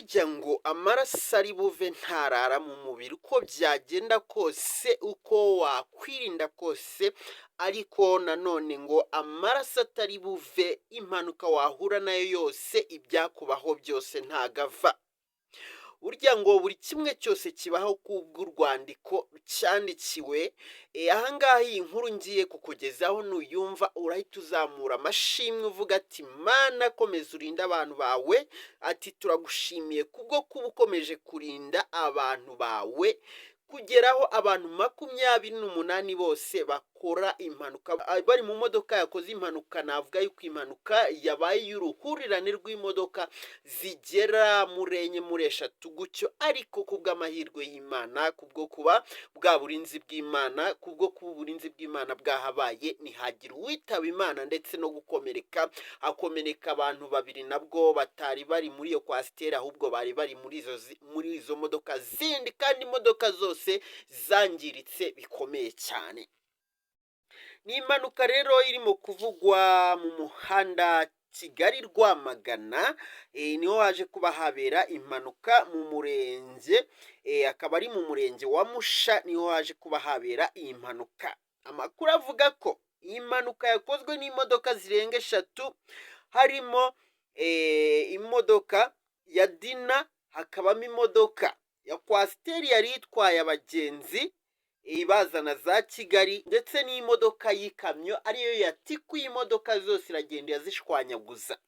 Burya ngo amaraso ari buve ntarara mu mubiri, uko byagenda kose, uko wakwirinda kose, ariko nanone ngo amaraso atari buve, impanuka wahura nayo yose, ibyakubaho byose ntagava. Burya ngo buri kimwe cyose kibaho kubw'urwandiko cyandikiwe. Ahangaha iyi nkuru ngiye kukugezaho nuyumva urahita uzamura amashimwe uvuga ati: "Mana, komeza urinde abantu bawe." Ati: "Turagushimiye kubwo kuba ukomeje kurinda abantu bawe." Kugeraho abantu 28 bose bakora impanuka bari mu modoka yakoze impanuka. Navuga yuko impanuka yabaye y'uruhurirane rw'imodoka zigera muri enye, muri eshatu gutyo, ariko kubw'amahirwe y'Imana, kubwo kuba bwa burinzi bw'Imana, kubwo kuba uburinzi bw'Imana bwahabaye, ntihagire uwitaba Imana ndetse no gukomereka. Hakomereka abantu babiri, nabwo batari bari muri iyo coaster, ahubwo bari bari muri izo modoka zindi, kandi imodoka zose zangiritse bikomeye cyane. Ni impanuka rero irimo kuvugwa mu muhanda Kigali Rwamagana, niho haje kuba habera impanuka mu murenge, akaba ari mu murenge wa Musha, niho haje kuba habera iyi mpanuka. Amakuru avuga ko iyi mpanuka yakozwe n'imodoka zirenga eshatu, harimo imodoka ya Dina, hakabamo imodoka ya coaster yari itwaye abagenzi ibazana za Kigali, ndetse n'imodoka y'ikamyo ariyo yatikuye imodoka zose, iragenda irazishwanyaguza.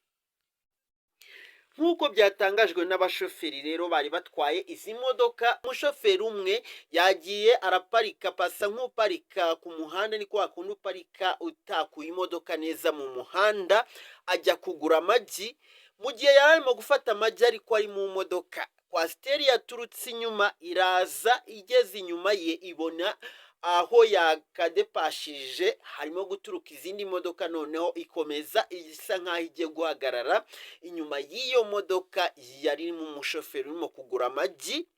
Nk'uko byatangajwe n'abashoferi rero bari batwaye izi modoka, umushoferi umwe yagiye araparika, pasa nk'uparika ku muhanda, ni kwa kundi uparika utakuye imodoka neza mu muhanda, ajya kugura amagi. Mu gihe yari arimo gufata amagi ariko ari mu modoka, coaster yaturutse inyuma iraza, igeze inyuma ye ibona aho yakadepashije harimo guturuka izindi modoka, noneho ikomeza isa nk'aho igiye guhagarara inyuma y'iyo modoka yari irimo umushoferi urimo kugura amagi.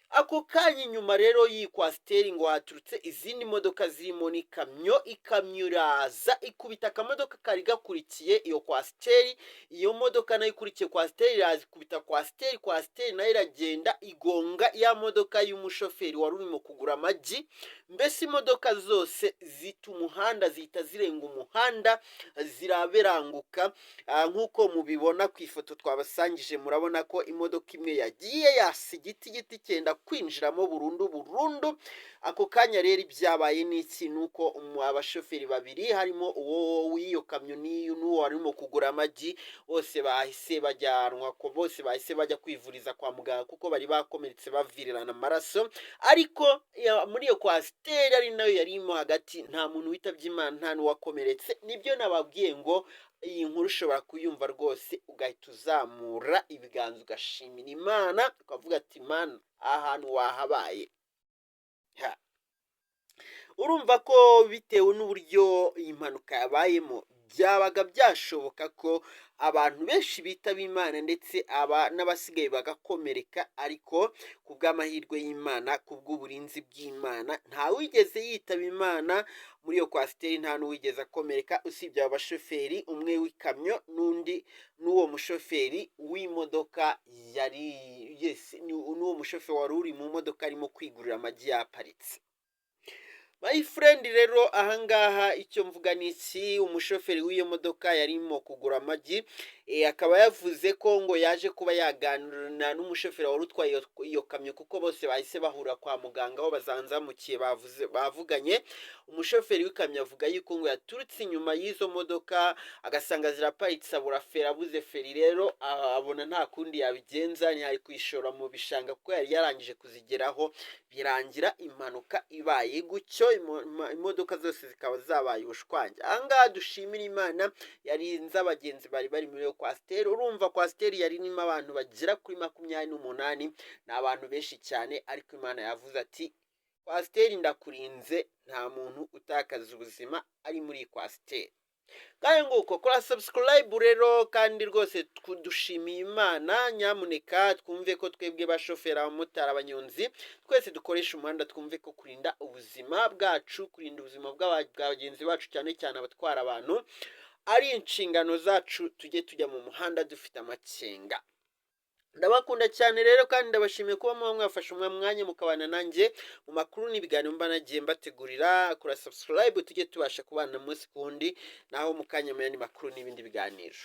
Ako kanya inyuma rero y'iyi coaster ngo haturutse izindi modoka zirimo n'ikamyo. Ikamyo iraza ikubita akamodoka kari gakurikiye iyo coaster. Iyo modoka nayo ikurikiye coaster iraza ikubita coaster. Coaster nayo iragenda igonga ya modoka y'umushoferi wari urimo kugura amagi. Mbese imodoka zose zita umuhanda, zihita zirenga umuhanda, ziraberanguka. Nk'uko mubibona ku ifoto twabasangije, murabona ko imodoka imwe yagiye yasa igiti, igiti cyenda kwinjiramo burundu burundu. Ako kanya rero ibyabaye ni iki? Ni uko abashoferi babiri, harimo uwo w'iyo kamyo n'uwo warimo kugura amagi, bose bahise bajyanwa, bose bahise bajya kwivuriza kwa muganga kuko bari bakomeretse bavirirana amaraso. Ariko muri iyo coaster ari nayo yari irimo hagati, nta muntu witabye Imana, nta n'uwakomeretse. Nibyo nababwiye ngo iyi nkuru ushobora kuyumva rwose ugahita uzamura ibiganza, ugashimira Imana, ukavuga ati: "Imana, aha hantu wahabaye." Urumva ko bitewe n'uburyo iyi mpanuka yabayemo, byabaga byashoboka ko abantu benshi bitaba Imana, ndetse aba n'abasigaye bagakomereka, ariko ku bw'amahirwe y'Imana, ku bw'uburinzi bw'Imana, ntawigeze yitaba Imana muri iyo coaster, nta n'uwigeze akomereka usibye aba bashoferi, umwe w'ikamyo n'undi n'uwo mushoferi w'imodoka yari, yes, n'uwo mushoferi wari uri mu modoka arimo kwigurira amagi yaparitse. My friend, rero ahangaha icyo mvuga ni iki: umushoferi w'iyo modoka yarimo kugura amagi, akaba yavuze ko ngo yaje kuba yaganira n'umushoferi wari utwaye iyo kamyo, kuko bose bahise bahura kwa muganga aho bazanzamukiye, bavuze bavuganye. Umushoferi w'ikamyo avuga yuko ngo yaturutse inyuma y'izo modoka agasanga ziraparitse, abura feri. Abuze feri rero abona nta kundi yabigenza, ntiyari kwishora mu bishanga kuko yari yarangije kuzigeraho. Birangira impanuka ibaye gutyo, imodoka zose zikaba zabaye ubushwange. Ahangaha dushimira Imana yarinze abagenzi bari bari muri iyo coaster. Urumva coaster yari irimo abantu bagera kuri 28, ni abantu benshi cyane, ariko Imana yavuze ati: "Coaster ndakurinze, nta muntu utakaza ubuzima ari muri iyi coaster." Kandi nguko, kora subscribe rero. Kandi rwose dushimiye Imana. Nyamuneka twumve ko twebwe bashoferi, abamotari, abanyonzi, twese dukoresha umuhanda, twumve ko kurinda ubuzima bwacu, kurinda ubuzima bwa bagenzi bacu, cyane cyane abatwara abantu, ari inshingano zacu. Tujye tujya mu muhanda dufite amakenga. Ndabakunda cyane rero, kandi ndabashimiye kuba muba mwafashe umwe mwanya mukabana nanjye mu makuru n'ibiganiro mba nagiye mbategurira. Kora subscribe, tujye tubasha kubana umunsi ku wundi. Naho mu kanya mu yandi makuru n'ibindi biganiro.